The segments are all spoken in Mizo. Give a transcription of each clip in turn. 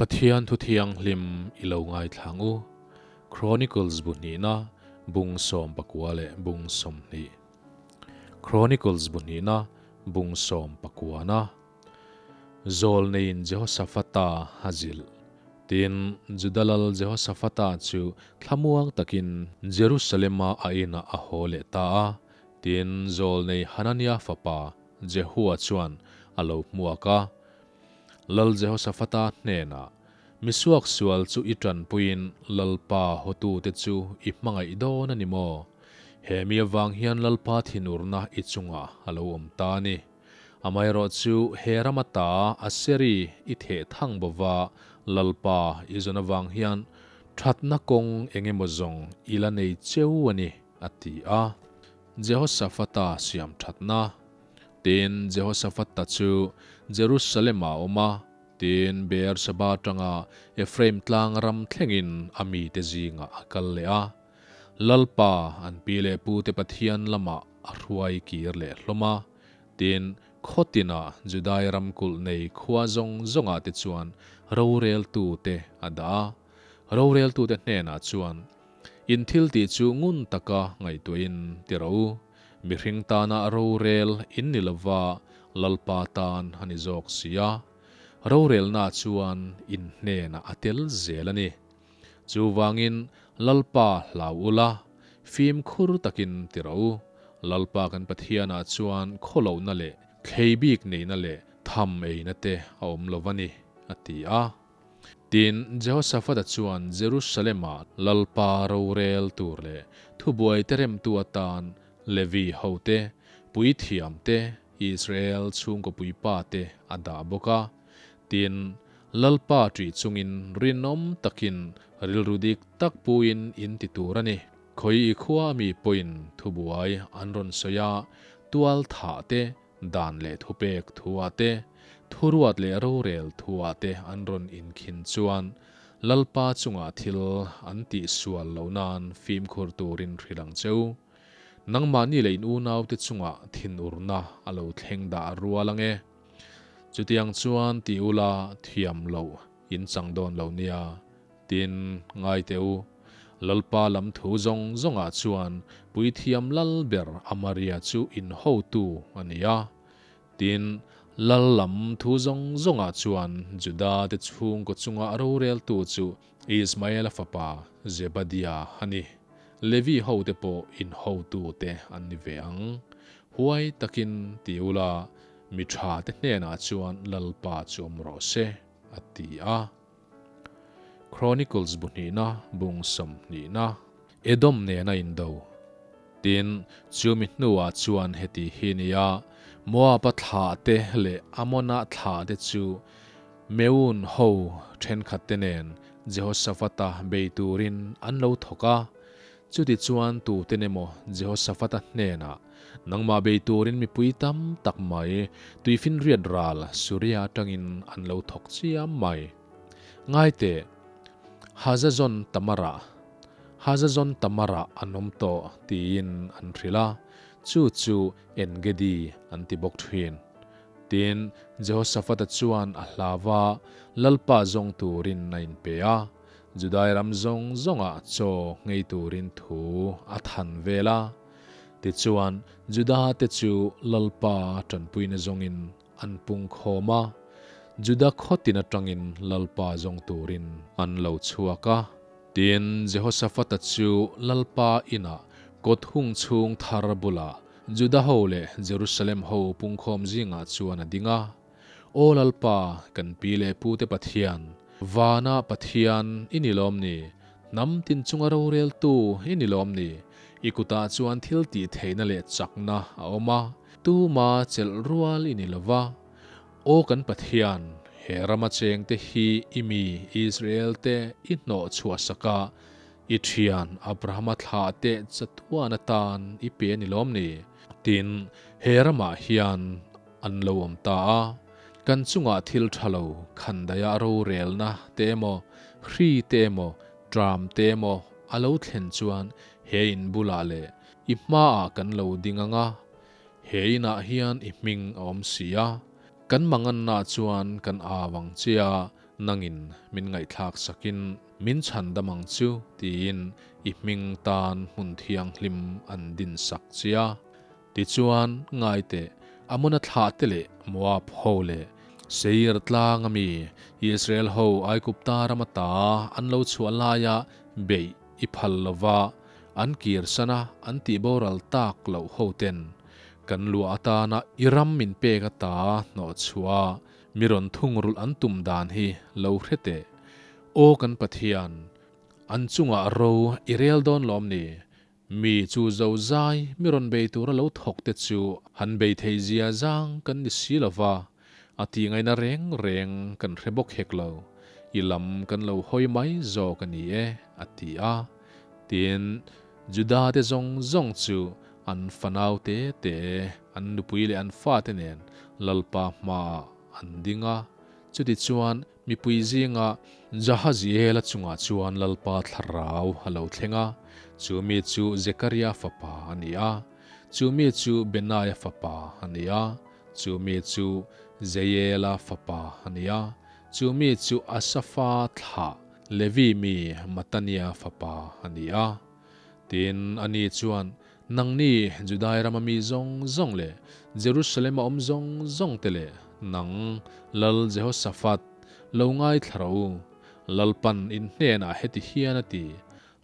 Pathian thu thianghlim i lo ngaithlang u. Chronicles bu hnihna, bung 19 leh bung 20. Chronicles bu hnihna, bung 19 na. Zawl neiin Jehoshaphat-a a zilh. Tin, Juda lal Jehoshaphat-a chu thlamuang takin Jerusalem-a a inah a haw leh ta a. Tin, zawl nei Hanania fapa Jehua chuan a lo hmuak a. Lal Jehoshaphat-a hnenah, Misuak sual chu i tanpuiin Lalpa hotute chu i hmangaih dawn a ni maw? He mi avang hian Lalpa thinurna i chungah a lo awm ta a ni. Amaherawhchu he ram ata Aseri i theh thang bova Lalpa i zawn avang hian thatna kawng eng emaw zawng i la nei cheu a ni, a ti a. Jehoshaphat-a siam thatna. Tin, Jehoshaphat-a chu Jerusalem-ah a awm a, tin, Beer-sheba atanga Ephraim tlang ram thlengin a mite zingah a kal leh a. Lalpa, an pi leh pute Pathian lamah a hruai kir leh hlawm a. Tin, khaw tinah Judai ram kulh nei khua zawng zawngah te chuan roreltute a dah a. Roreltute hnenah chuan, In thil tih chu ngun taka ngaihtuahin ti rawh u. Mihring tana rorel in ni lova Lalpa tan a ni zawk si a. Rorelna chuan in hnenah a tel zel a ni. Chuvangin Lalpa hlau ula, fimkhur takin ti rawh u. Lalpa kan Pathianah chuan khawlohna leh thlei bik neihna leh tham eina te a awm lo va ni, a ti a. Tin, Jehoshaphat-a chuan Jerusalem-ah Lalpa rorel tur leh thubuai te remtu atan Levi hote, puithiam te, Israel chhungkaw puipa te a dah bawk a. Tin, Lalpa ṭih chungin rinawm takin rilru dik tak puin in ti tur a ni. Khawi i khua mi pawhin thubuai an rawn sawi a, tual thah te, Dan leh thupek thuah te, thuruat leh rorel thuah te an rawn inkhin chuan Lalpa chungah thil an tih sual loh nan fimkhur turin hrilh ang che u. Nangmahni leh in unaute chungah thinurna a lo thleng dah rual ang e. Chutiang chuan ti ula thiam loh in chang dawn lo nia. Tin, ngai teh u, Lalpa lam thu zawng zawngah chuan Puithiam Lal ber Amaria chu inhotu a ni a. Tin, Lal lam thu zawng zawngah chuan Juda te chhungkaw chunga roreltu chu Ismaela fapa Zebadia a ni. Levi hote pawh inhotu te an ni ve ang. Huai takin ti ula, mi tha te hnenah chuan Lalpa chu awm rawh se, a ti a. Chronicles bu hnihna bung sawmhnihna. Edom nena indo. Tin, chumi hnuah chuan heti hi nia, Moab-a thlahte leh Ammon-a thlahte chu Meun ho thenkhatte nen Jehoshaphat-a bei turin an lo thawk a. Chutichuan tuten emaw Jehoshaphat-a hnenah, Nangmah bei turin mipui tam tak mai tuifinriat ral Suria atangin an lo thawk chiam mai. Ngai teh, Hazazon Tamara, Hazazon Tamara an awm tawh tiin an hrilh a, chu chu En-gedi an ti bawk thin. Tin, Jehoshaphat-a chuan a hlau a, Lalpa zawng turin a inpe a, Judai ram zawng zawngah chaw nghei turin thu a than vel a. Tichuan, Juda-te chu Lalpa tanpuina zawngin An pung khawm a, Juda khawtin atangin Lalpa zawng turin an lo chhuak a. Tin, Jehoshaphat-a chu Lalpa inah kawt hung chhung thar bulah Juda ho leh Jerusalem ho pungkhawm zingah chuan a ding a, Aw Lalpa, kan pi leh pute Pathian, vana Pathian i ni lawm ni? Hnam tin chunga roreltu i ni lawm ni? I kutah chuan thil tih theihna leh chakna a awm a. Tuma chelh rual i ni lo va, Aw kan Pathian, he rama chengte hi i mi Israel te i hnawh chhuahsak a, i thian Abrahama thlah teh chatuan atan i pe a ni lawm ni? Tin, he ramah hian an lo awm ta a, kan chungah thil tha lo khandaia rorelna te emaw, hri te emaw, tram te emaw a lo thlen chuan he in bulah leh I hmaah kan lo ding ang a, he inah hian i hming a awm si a, kan manganna chuan kan au ang che a, Nangin min ngaihthlak sakin min chhan dam ang chu tiin i hming tan hmun thianghlim an din sak che a. Tichuan, ngai teh, Amona thlah te leh Moab ho leh Seir tlang ami Israel ho Aigupta ram ata an lo chhuah laia beih i phal lova an kir sana an tih boral tak loh ho ten kan luah atana i ram min pek ata hnawh chhuah a mi rawn thungrulh an tum dan hi lo hre teh. Aw kan Pathian, an chungah ro i rel dawn lawm ni? Mi chu zo zai mi rawn bei tura lo thawk te chu han bei thei zia zang kan ni si lo va, a tih ngaihna reng reng kan hre bawk hek lo. I lam kan lo hawi mai zawk a ni e, a ti a. Tin, Juda te zawng zawng chu an fanau te te, an nupui leh an fate nen Lalpa hmaah an ding a. Chutichuan, Mipui zinga Jahaziela chungah chuan Lalpa thlarau a lo thleng a, chu mi chu Zekaria fapa a ni a, chu mi chu Benaia fapa a ni a, chu mi chu Jeiela fapa a ni a, chu mi chu Asafa thlah Levi mi Matania fapa a ni a. Tin, ani chuan, Nangni Judai rama mi zawng zawng leh Jerusalem-a awm zawng zawngte leh nang, Lal Jehoshaphat, lo ngaithla rawh u. Lalpan in hnenah heti hian a ti,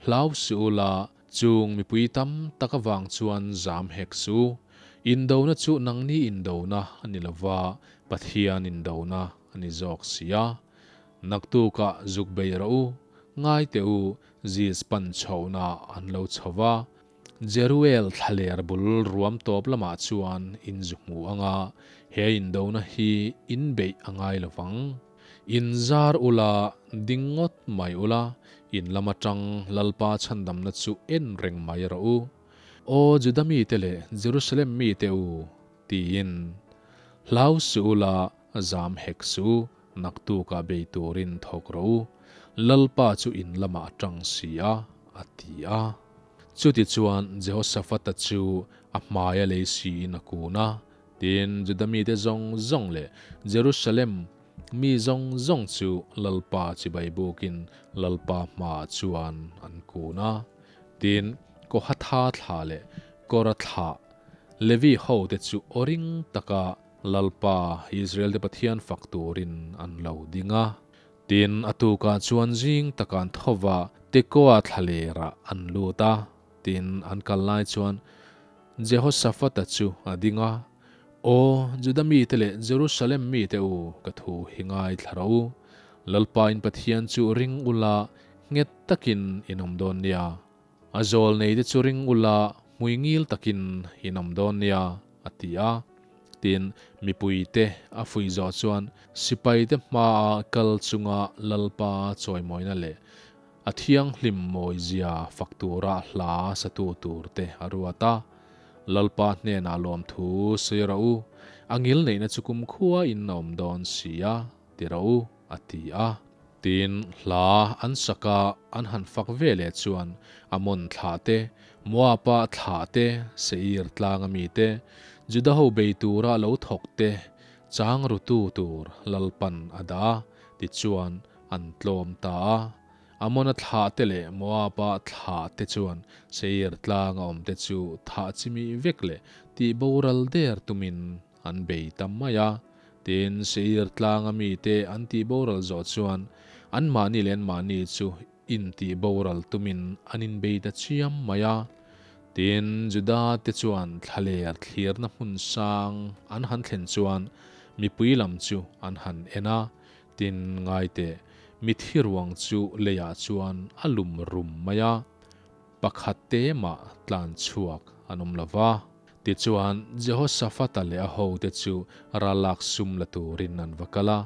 Hlau suh u la, chung mipui tam tak avang chuan zam hek suh u. Indona chu nangni indona a ni lova, Pathian indona a ni zawk si a. Naktukah zuk bei rawh u, ngai teh u, Ziz pan chhohna an lo chho va. Jeruel thlaler bul ruam tawp lamah chuan in zu hmu ang a, he indona hi in beih a ngai lo vang. In zar ula, ding ngawt mai ula, in lam atang Lalpa chhandamna chu en reng mai rawh u. Aw Juda mite leh Jerusalem mite u, tiin hlau suh ula, zam hek suh u. Naktukah bei turin thawk rawh u, Lalpa chu in lamah a tang si a, a ti a. Chutichuan Jehoshaphat-a chu a hmaia lei siin a kun a, tin, Juda mite zawng zawng leh Jerusalem mi zawng zawng chu Lalpa chibai bukin Lalpa hmaah chuan an kun a. Tin, Kohatha thlah leh Kora thlah Levi hote chu aw ring taka Lalpa, Israel-te Pathian fak turin an lo ding a. Tin, a tukah chuan zing taka an tho va, Tekoa thlalerah an lut a. Tin, an kal lai chuan Jehoshaphat-a chu a ding a, Aw, Juda mite leh Jerusalem mite u, ka thu hi ngaithla rawh u. Lalpa in Pathian chu ring ula, nghet takin in awm dawn nia. A zawl nei te chu ring ula hmui ngil takin in awm dawn nia, a ti a. Tin, mipui te a fuih zawh chuan sipai te hmaa kal chunga Lalpa chawimawina leh a thianghlim mawizia fak tura hla satu tur te a ruat a. Lalpa hnenah lawmthu sawi rawh u, a ngil neihna chu kumkhua in a awm dawn si a, ti rawh u, a ti a. Tin, hla an sak a, an han fak ve leh chuan Amon thlah te, Moab-a thlah te, Seir tlanga mi te, Juda ho bei tura lo thawk te, chang rutu tur Lalpan a dah a, tichuan an tlawm ta a. Amona thlah te leh Moab-a thlah te chuan Seir tlanga awm te chu thah chimi vek leh tih boral der tumin an bei ta mai a. Tin, Seir tlanga mite an tih boral zawh chuan anmahni leh anmahni chu intih boral tumin an inbei ta chiam mai a. Tin, Juda te chuan thlaler thlirna hmun sang an han thlen chuan mipui lam chu an han en a, tin, ngaiteh, mithi ruang chu leiah chuan a lum rum mai a, pakhat te mah tlan chhuak an awm lo va. Tichuan, Jehoshaphat-a leh a hote chu ralak sum la turin an va kal a.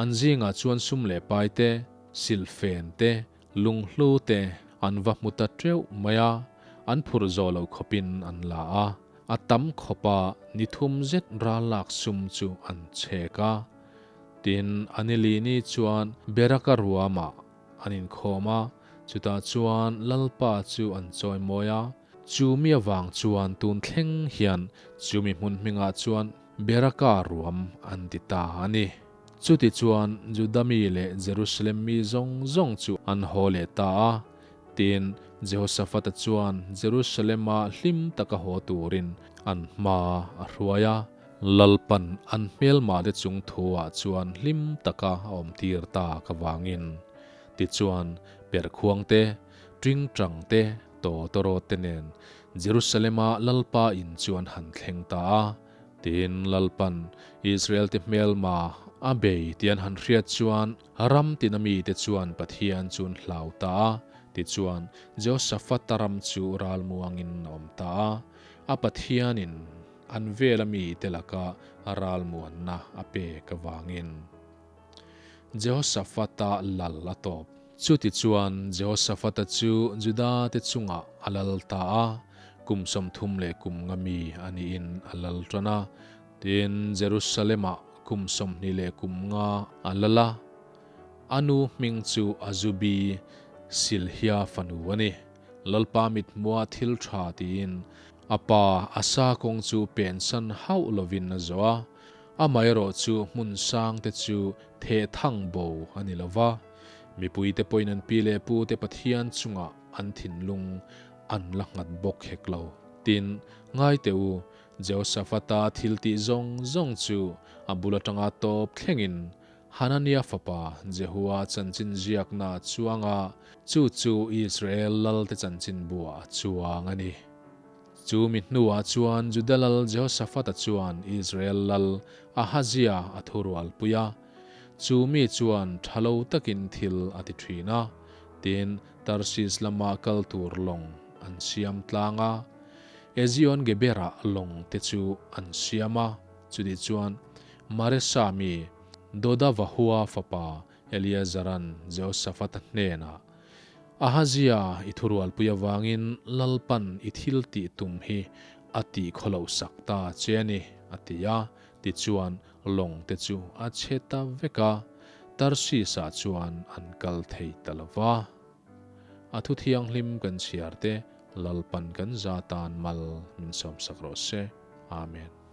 An zingah chuan sum leh pai te, silhfen te, lunghlu te an va hmu ta teuh mai a, an phurh zawh loh khawpin an la a. A tam khawpa ni thum zet ralak sum chu an chhek a. Tin, a ni lini chuan Beraka ruamah an inkhawm a, chutah chuan Lalpa chu an chawimawi a. Chu mi avang chuan tun thleng hian chu mi hmun hmingah chuan Beraka ruam an ti ta a ni. Chutichuan, Juda mi leh Jerusalem mi zawng zawng chu an haw leh ta a. Tin, Jehoshaphat-a chuan Jerusalem-a hlim taka haw turin an hma a hruai a. Lalpan an hmelmate chung thu-ah chuan hlim taka a awmtir tak avangin. Tichuan, perkhuang te, ṭingṭang te, tawtawrawt te nen Jerusalem-a Lalpa in chu an han thleng ta a. Tin, Lalpan Israel-te hmelma a bei tih an han hriat chuan ram tina mite chuan Pathian chu an hlau ta a. Tichuan, Jehoshaphat-a ram chu ralmuangin a awm ta a. A Pathianin an vela mite laka ralmuanna a pek avangin. Jehoshaphat-a lal a tawp. Chutichuan, Jehoshaphat-a chu Juda-te chungah a lal ta a, kum 30 leh kum nga mi a niin a lal tan a. Tin, Jerusalem-ah kum 20 leh kum nga a lal a. A nu hming chu Azubi, Silhia fanu a ni. Lalpa mithmua thil tha tiin a pa Asa kawng chu pensan hauh lovin a zawh a. Amaherawh chu hmun sang te chu theh thang bo a ni lo va, mipuite pawhin an pi leh pu te Pathian chungah an thinlung an la nghat bawk hek lo. Tin, ngai teh u, Jehoshaphat-a thil tih zawng zawng chu a bul atanga tawp thlengin Hanania fapa Jehua chanchin ziakna a chuang a, chu chu Israel lalte chanchin buah a chuang a ni. Chu mi hnuah chuan Juda lal Jehoshaphat-a chuan Israel lal Ahazia a thurualpui a. Chu mi chuan tha lo takin thil a ti thin a, tin, Tarsis lama kal tur lawng an siam tlang a. Ezion-geber-ah lawng te chu an siam a, chutih chuan Maresa mi Dodavahua fapa Eleazaran Jehoshaphat-a hnenah, Ahazia, i thurualpui avangin Lalpan i thil tih tum hi a tih khawloh sak ta che a ni, a ti a. Tichuan, lawng te chu a chhe ta vek a, Tarsis-ah chuan an kal thei ta lo va. A thu thianghlim kan chhiar te, Lalpan kan za tan mal min sawmsak rawh se. Amen.